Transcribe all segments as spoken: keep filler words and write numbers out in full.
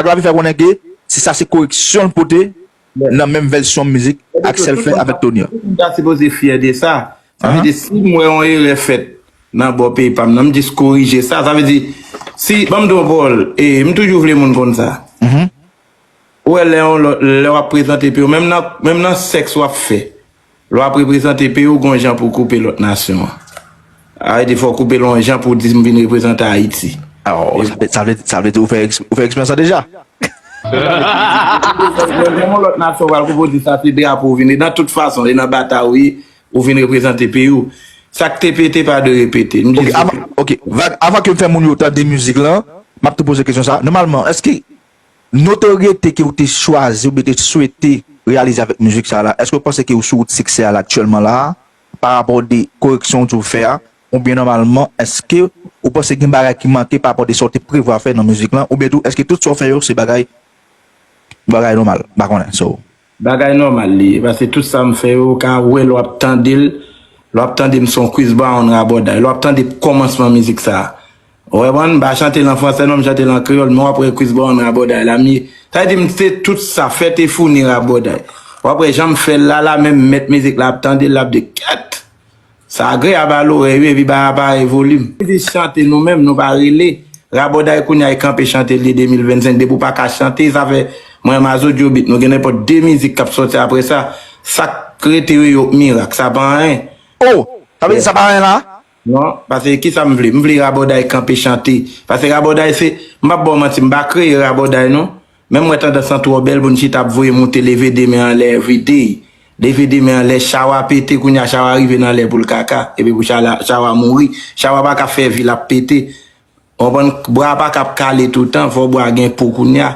Lavi fè konnen ke se sa se koreksyon l pote nan menm vèsyon mizik Axel fè avèk Tony an. Tout moun ta sipoze fyè de sa. Sa vle di, si m wè yon erè fèt nan bò peyi pa m nan, m jis korije sa. Sa vle di, si, ban m di w yon pawòl, e, m toujou vle moun konn sa. Ou wè, lè yon lòt, lè w ap prezante peyi w, menm nan, menm nan sèks w ap fè, lè w ap reprezante peyi w, gon jan pou w koupe lòt nasyon an. Sa vle di, fò w koupe l yon jan pou w di m vin reprezante Ayiti. Aw, sa vle, sa vle, sa vle di ou fè eks-, ou fè eksperyans lan deja? Lè yon lòt nasyon pral koupe w di sa se drapo w vin, e nan tout fason, e nan batay ou ye, ou vin reprezante peyi w. Sa k te pete pa dwe repete. M di Ok, avan, ok, Vag, avan ke m fè moun yo tande mizik lan, m ap tou poze kesyon sa. Nòmalman, èske notoryete ke ou te chwazi oubyen te swete reyalize avèk mizik sa la, èske ou panse ke ou sou wout siksè a la aktyèlman la, pa rapò de koreksyon ou di ou fè a, oubyen nòmalman, èske ou panse gen bagay ki manke pa rapò de sa ou te prevwa fè nan mizik lan, oubyen tou, èske tout sa ou fè yo se bagay, bagay nòmal? M pa konnen, so. Bagay nòmal li ye, paske tout sa m fè yo, ou ka wè lè w ap tande l, lè w ap tande m se yon Chris Brown rabòday, lè w ap tande kòmansman mizik sa a. Ou konprann? M pa chante l an fransè non, m chante l an kreyòl, men w ap wè Chris Brown rabòday la m ye. Sa vle di m se tout sa, fèt e founi rabòday. W ap wè jan m fè l la, la menm mèt mizik la ap tande l, l ap di, "Kèt! Sa agreyab a lorèy wi," epi bagay la pa gen volim. Li chante nou menm, nou pa rele. Rabòday kounye a e kanpe chante li de mil vennsenk, depi w pa ka chante, sa fè mwen menm a Zodjo Beat, nou gen nenpòt de mizik k ap sòti apre sa. Sa k rete yo, yo mirak, sa pa anyen. Oh! Sa vle di sa pa anyen la? Non, paske kisa m vle? M vle rabòday kanpe chante. Paske rabòday se, m p ap ba w manti, m pa kreye rabòday non. Men m wè tandans lan twò bèl pou n chita ap voye moute, leve de men anlè everyday. Leve de men anlè, chawa pete, kounye a chawa rive nan lè pou l kaka, epi pou chala, chawa mouri. Chawa pa ka fè vi l ap pete. Ou konprann? Bwa pa ka ap kale toutan, fò bwa gen po kounye a.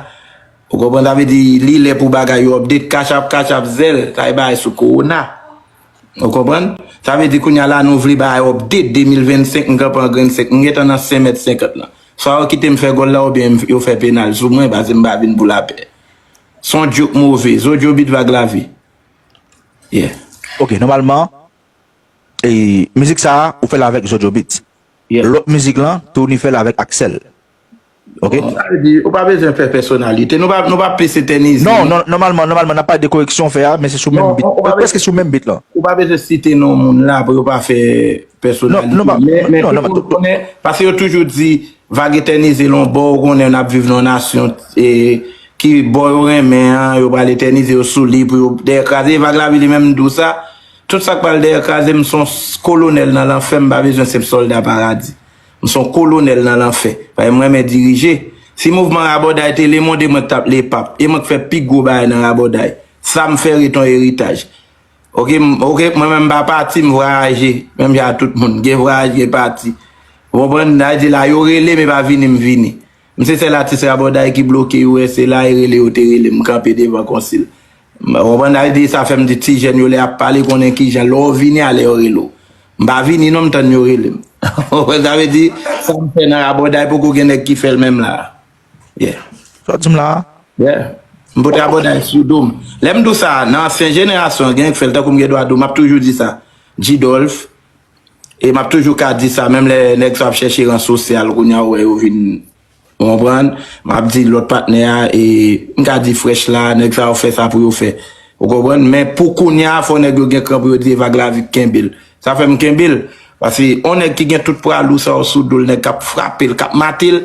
Ou konprann? Sa vle di, li lè pou bagay yo update, kachap, kachap zèl, sa e bagay sou kowona. Ou konprann? Sa vle di kounye a la nou vle bagay update, de mil vennsenk, m kanpe an grenn senk, m gentan nan senk mèt senkant lan. Swa yo kite m fè gòl la oubyen m, yo fè penal sou mwen, paske m pa vin pou lapè. Se yon djouk move, Zodjo Beat Vag Lavi. Yeah. Ok, nòmalman, e, mizik sa a, ou fè l avèk Zodjo Beat. Yeah. Lòt mizik lan, Tony fè l avèk Axel. Ok? Bon, sa vle di, ou pa bezwen fè pèsonalite. Nou pa, nou pa plis etènize. Non, non, nòmalman, nòmalman, n ap pale de koreksyon w fè a, men se sou menm beat. Ou pa, prèske sou menm beat lan. Ou pa bezwen site non moun la pou yo pa fè pèsonalite. Non, non, pa, men, men non, non, tout moun konnen, paske yo toujou di, Vag etènize l yon bò, ou konnen n ap viv nan yon nasyon, e, ki bò yo renmen an, yo pral etènize yo sou li pou yo dèyè kraze. E Vag Lavi li menm m di w sa, tout sa k pral dèyè kraze, m se yon s-, kolonèl nan lanfè, m pa bezwen se sòlda paradi. M se yon kolonèl nan lanfè. Paske m renmen dirije. Si mouvman rabòday te lemonde, mwen k t ap lepap. E mwen k fè pi gwo bagay nan rabòday. Sa m fè ret yon eritaj. Ok, m, ok, mwen menm m pa pati, m vwayaje. Menm jan ak tout moun. Gen vwayaj, gen pati. Ou konprann? Sa vle di la, yo rele m, e pa vini m vini. M se sèl atis rabòday ki bloke U S A la, e rele yo te rele m, m kanpe devan konsil. M, ou konprann? Sa vle di, sa fè m di ti jèn yo lè y ap pale, konnen kijan lè w vini a lè yo rele w. M pa vini non, m tann yo rele m. Ou konprann? Sa vle di, sa m fè nan rabòday, poko gen nèg ki fè l menm la. Yeah. Sa w di m la a? Yeah. M pote rabòday sou do m. Lè m di w sa, nan ansyen jenerasyon, gen k fè l, tankou m gen dwa di w, m ap toujou di sa. G Dolph, e m ap toujou ka di sa, menm lè nèg sa ap chèche ran sosyal, kounye a ou wè yo vin, ou konprann? M ap di lòt patnè a, e m ka di Fresh la, nèg sa yo fè sa pou yo fè. Ou konprann? Men pou kounye a, fò nèg yo gen kran pou yo di e Vag Lavi k kenbe l. Sa fè m kenbe l. Paske yon nèg ki gen tout pwa lou sa yo sou do l, nèg k ap frape l, k ap mate l,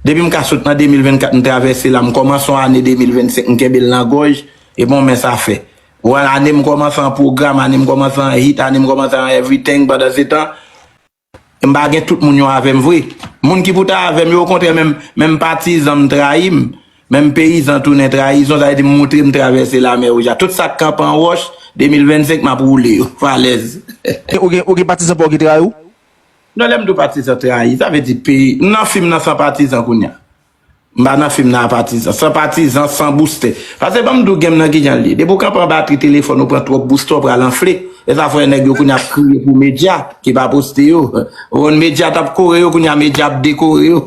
depi m ka sot nan de mil vennkat, m travèse la, m kòmanse yon ane de mil vennsenk, m kenbe l nan gòj, e bon, men sa fè. Ou wè, ane m kòmanse an pwogram, ane m kòmanse an hit, ane m kòmanse an everything, pandan se tan, m pa gen tout moun yo avè m vre. Moun ki pou ta avè m yo, okontrè, menm, menm patizan m trayi m, menm peyizan tounen trayizon, sa vle di m moutre m travèse lamè wouj la. Tout sa k kanpe an wòch, de mil vennsenk, m ap woule yo, falèz. Ou gen, ou gen patizan pa w ki trayi w? Non, lè m di w patizan trayi, sa vle di peyi. M nan fim nan san patizan kounye a. M pa nan fim nan a patizan. San patizan, san boustè. Paske ban m di w game nan kijan l ye. Depi w kanpe anba tri telefòn, ou pran twòp boustè, w pral anfle. E sa fè nèg yo kounye a ap kriye pou medya ki pa poste yo. Ou konn medya t ap kore yo, kounye a medya ap dekore yo.